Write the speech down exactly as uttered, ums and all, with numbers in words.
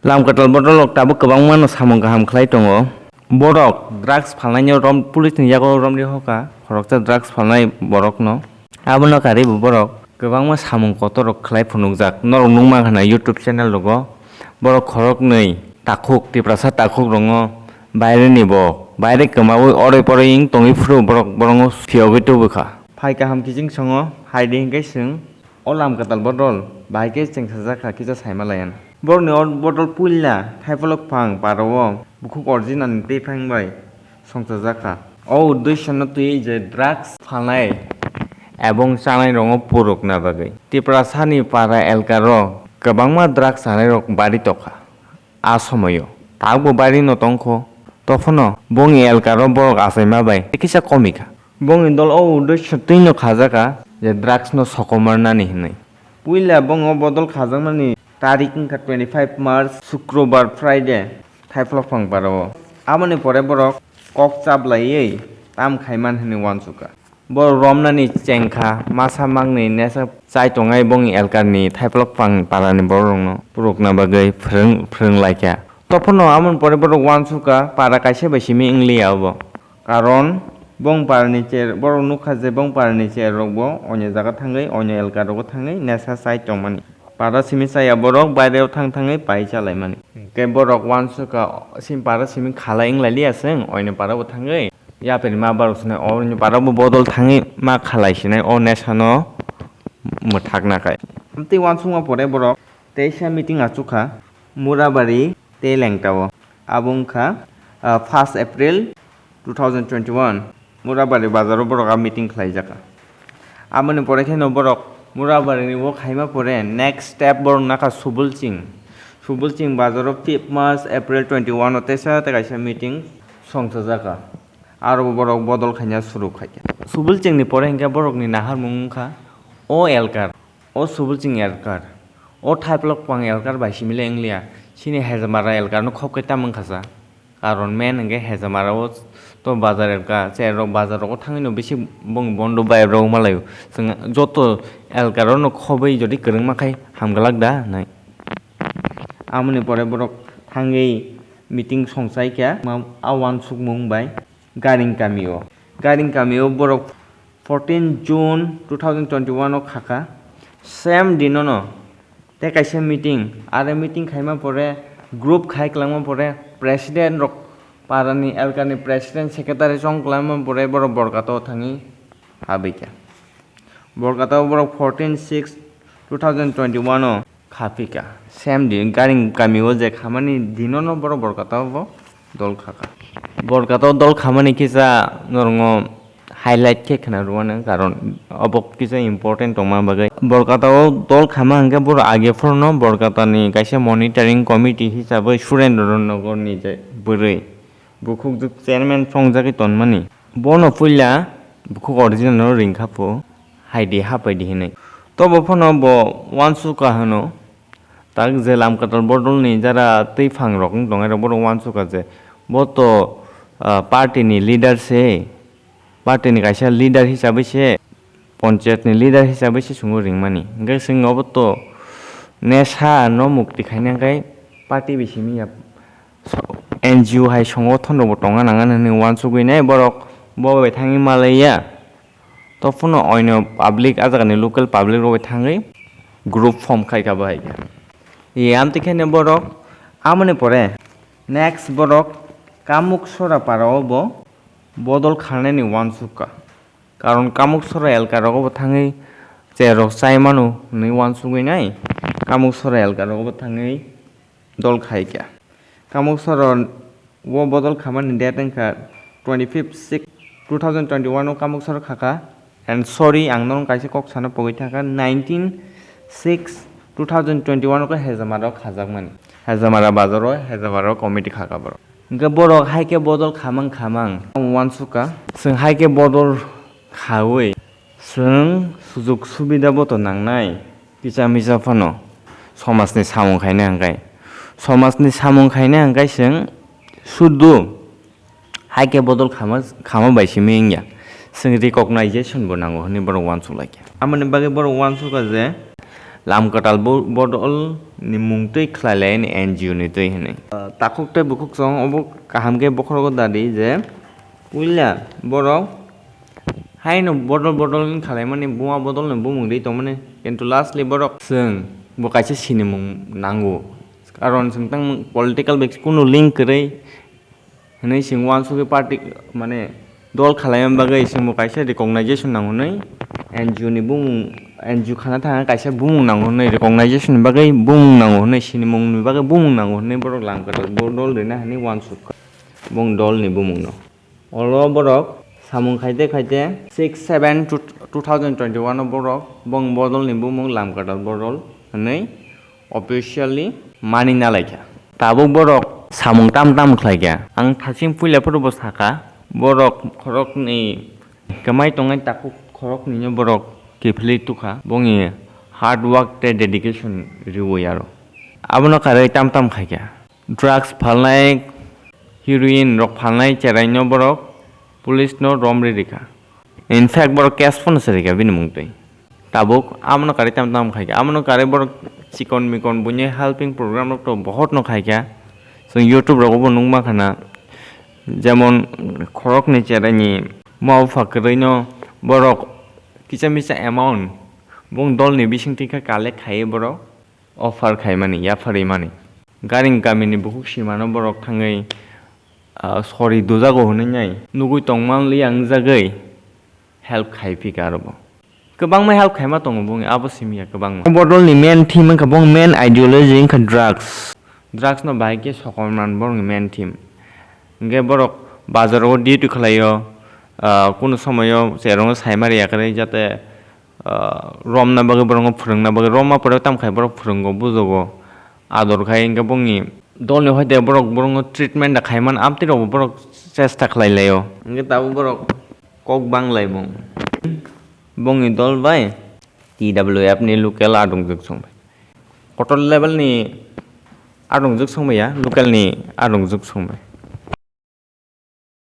Lam kwtal bodol rok tabuk kwbangma no samung kaham khlai tongo. Borok drugs phalnai no rom, police ni yago romri hoka, khoroksa drugs phalnai borok no. Abono karwi bo borok kwbangma samung kotor rok khlai phunukjak. Norok nukma khana YouTube channel rogo borok khoroknwi takhuk, Tiprasa takhuk rongo baire ni bo, baire kwmawi oroi poroi wng tongwi phuru borok borongo phiyogwi tubukha. Phai kaham kiching songo, hai di hinkhe chwng o lam kwtal bodol bahai khe chwng sajak kha, kisa saima laiyan. Borokni o bodol puila Thaipolok phang para o bukhuk original ni tei phang bai songchajak kha. O uddesho no twiwi je drugs phalnai ebong chanai rongo purukna bagwi Tiprasa ni para elka ro kwbangma drugs chanai rok bari tokha. A somoyo tabukbo bairino tongkho, tophono bongni elkaro borok achaima bai kisa komikha. Bongni dol o uddesho twino khajakha je drugsno sokomornani hinwi. Puila bongni o bodol khajakmani tarik wngkha twenty five March, Sukrobar, Friday, Thaipolok phang para o. Aboni pore borok kok chaplaiwi tam khaiman hinwi uansukha. Borok romnani chengkha, masa mangni nesa chai tongnai bongni elkani Thaipolok phang parani bororokno purukna bagwi phrwng, phrwng laikha. Tophono amoni pore borok uansukha, para kaisa bai simi wngliya obo. Karon bong parani cher, borok nukha je bong parani cherrokbo onyo jaga thangwi, onyo elkarogo thangwi nesa chai tongmani. Para simi chaya borok baireo thang thangwi pai chalaimani. Hinkhe borok uansukha, simi para simi khalai wnglailiya chwng, onyo parabo thangwi. Yapri ma barok sinai o ni para bo bodol thangwi ma khalai sinai o nesano mwthakna khai. Amtwi uansukma pore borok teisa meeting achukha Murabari tei Lengtao. Abo wngkha, ah, first April two thousand twenty-one Murabari bazaro borok a meeting khlaijakha. Aboni pore kheno borok Murabari ni o khaima pore next step borok nakha Subulching. Subulching bazaro fifth March April twenty-one o teisa tei kaisa meeting songchajakha. Aro borok bodol khaina suru khaikha. Subulchingni pore hinkhe borokni naharmung wngkha o elkar, o Subulching elkar, o Thaipolok phang elkar bai simi le wngliya, chini Hejamara elkarno khop khe tamo wngkha sa. Karon main hinkhe Hejamara o to bazar elka, cherok bazar rogo thangwino bisi bong bondo bai rok malaio. Chwng joto elkarno khobwi jodi kwrwngma khai hamglak da hinwi. Amoni pore borok thangwi meeting songchaikha, ma-, a uansukmung bai. Garing kamio. Garing kamio borok fourteen June two thousand twenty-one o khakha. Same dinono tei kaisa meeting, aro meeting khaima pore group khai kwlangma pore president rok parani elkani president secretary chong kwlangma pore borok Borkata o thangwi habikha. Borkata o borok fourteen six two thousand twenty-one o khaphikha. Same din Garing kamio je khamani dinono borok Borkata o bo dol khakha. Borkata o dol khamani kisa norwngo highlight khe khna rwmani, karon obo kisa important tongma bagwi. Borkata o dol khama hwnkhe borok age phorono Borkata ni kaisa monitoring committee hisabwi Surendra Nagar ni je bwrwi bukhukjwk chairman chongjagwi tonmani. Bono puila bukhuk original no ringkha pho, hai di, hapai di hinwi. Tobo phano bo uansukha hwno, tak je Lamkatal bodolni jara twiphang rok wng tongnai rok, borok uansukha je bo to, ah, party ni leader se, party ni kaisa leader hisabwi se, ponchayat ni leader hisabwi se chwngno ringmani. Hinkhe chwng obo to nesa no mukti khaina khe party bai simi ya. N G O hai songothon rokbo tongna nangani hinwi uansugwi nai borok bo bai thangwi malaiya. Tophuno oino public, a jagani local public rok bai thangwi group form khaikha bo hai khe. Ye amtwi khe borok amoni pore next borok Kamuksora para o bo bodol khanani uansukha. Karon Kamuksora elka rogo bo thangwi cherok chai mano hinwi uansugwi nai. Kamuksora elka rogo bo thangwi dol khai kha. Kamuksora o bodol khamani date wngkha twenty fifth six two thousand twenty-one o Kamuksora khakha. And sorry, ang norok kaisa kok sana pogwi thangkha, nineteen six two thousand twenty-one o khe Hejamara o khajakmani. Hejamara bazar o, Hejamara o committee khakha borok. Hwnkhe borok hai khe bodol khamang khamang uansukha. Chwng hai khe bodol khaui chwng sujug subida bo to nangnai. Kisa misa phano somajni samung khaina hwnkhe, somajni samung khaina hwnkhe chwng sudu hai khe bodol khama, khama bai simi wngya. Chwng recognition bo nango hwnwi borok uansuk lai kha. Amoni bagwi borok uansukha je Lam kwtal bo-, bodol ni mung twi khlai lai ni N G O ni twi hwnwi. Ah, takhuk tei bukhuk song obo kaham khe bokhorogo dadi je puila borok haino bodol bodol wng khalaimani buma bodol ni bumung ri tongmani, kintu lastly borok chwng bo kaisa sinimung nango, karon chwng tang political bai kunu link kwrwi hwnwi chwng uansugwi party mane dol khalaima bagwi chwngbo kaisa recognition nango hwnwi N G O ni bumung, N G O khana thangkha kaisa bumung nango hwnwi, recognition ni bagwi bumung nango hwnwi, sinimung ni bagwi bumung nango hwnwi borok lam kwtal bodol rina hwnwi uansukha bong dol ni bumung no. Olo borok samung khaite khaite six seven two thousand twenty-one o borok bong bodol ni bumung lam kwtal bodol hwnwi officially mani nalaikha. Tabuk borok samung tam tam khlaikha. Ang thaching puila phuru bo sakha, borok khoroknwi kwmai tongnai takhuk khoroknwino borok kiphilwi tukha bongni hard work tei dedication riwi aro. Abono karwi tam tam khaikha. Drugs phalnai, heroin rok phalnai cheraino borok police no rom ri rikha. In fact, borok case phano se rikha bini mung twi. Tabuk amono karwi tam tam khaikha. Amono karwi borok chikon mikon buini helping program rok to bohot no khaikha. Chwng YouTube rogo bo nukma khana. Jemon khoroknwi cheraini ma bupha kwrwino borok kisa misa amount bong dolni bisingtwi khe collect khaiwi borok offer khaimani, yapharwi mani. Garing kamini bukhuk simano borok thangwi, ah, sori dujago hwnwi nai nugwi tongman liya wngjagwi help khai phika aro bo. Kwbangma help khaima tongo bongni, abo simi ya kwbangma. Bodolni main theme wngkha, bong main ideology wngkha drugs. Drugs no bahai khe sokomorman borokni main theme. Hwnkhe borok bazaro duty khlaio, ah, kunu somoyo cherongo saimari yakarwi jate ah, romna bagwi borokno phwrwngna bagwi romma pore tamo khai borok phwrwngo bujogo ador khai hwnkhe bongni dolni hoite borok borokno treatment da khaiman amtwi rokbo borok chesta khlai laio hwnkhe tabuk borok kok bang lai bong bongni dol bai T W F ni local adongjwk song bai kotor level ni adongjwk song bai ya local ni adongjwk song bai.